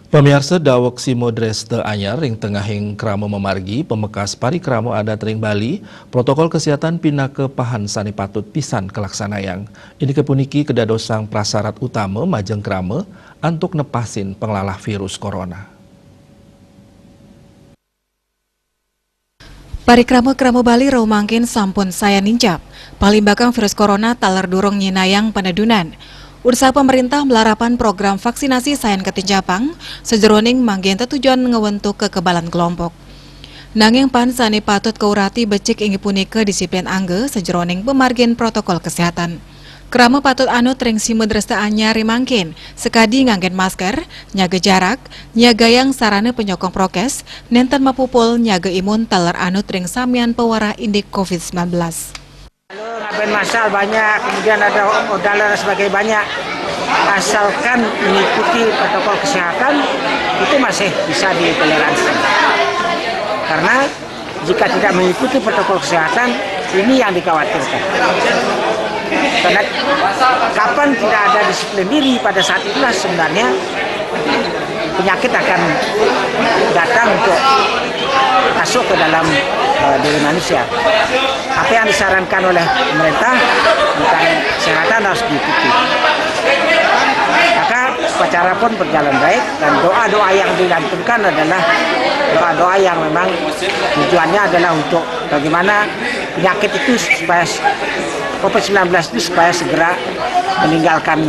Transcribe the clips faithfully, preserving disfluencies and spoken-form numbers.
Pamiarsa, daweg sima dresta anyar ring tengahing krama mamargi pamekas parikrama adat ring Bali, protokol kesehatan pinaka pahan sane patut pisan kalaksanayang. Indike puniki kadadosang prasarat utama majeng krama antuk nepasin panglalah virus corona. Parikrama-krama Bali rauh mangkin sampun sayan nincap. Palimbakang virus corona taler durung nyinayang panedunan. Ursap pamerintah malarapan program vaksinasi sayan katincapang, sajeroning manggihin tetujon ngwentuk kekebalan kelompok. Nanging pan sane patut kaurati becik inggih punika disiplin angga sajeroning pamargin protokol kesehatan. Krama patut anut ring sima dresta anyar ri mangkin, sakadi nganggen masker, nyaga jarak, nyagayang sarana penyokong prokes, nenten mapupul nyaga imun taler anut ring samian pawarah indik covid sembilan belas. Lalu ngaben masal banyak, kemudian ada ordalan dan sebagainya banyak. Asalkan mengikuti protokol kesehatan, itu masih bisa ditoleransi. Karena jika tidak mengikuti protokol kesehatan, ini yang dikhawatirkan. Karena kapan tidak ada disiplin diri, pada saat itulah sebenarnya penyakit akan datang untuk masuk ke dalam eh, diri manusia. Apa yang disarankan oleh pemerintah tentang kesehatan harus diikuti. Maka upacara pun berjalan baik dan doa-doa yang dilantunkan adalah doa-doa yang memang tujuannya adalah untuk bagaimana penyakit itu supaya covid sembilan belas itu supaya segera meninggalkan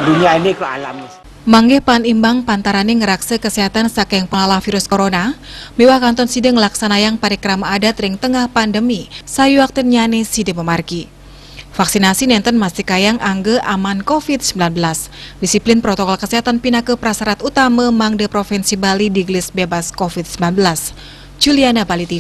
dunia ini ke alam. Manggih pan imbang pantaraning ngraksa kesehatan saking panglalah virus corona, miwah kantun sida nglaksanayang parikrama adat ring tengah pandemi, sayuaktinnyane sida mamargi. Vaksinasi nenten mastikayang angga aman covid sembilan belas. Disiplin protokol kesehatan pinaka prasarat utama mangda Provinsi Bali digelis bebas covid sembilan belas. Juliana, Bali T V.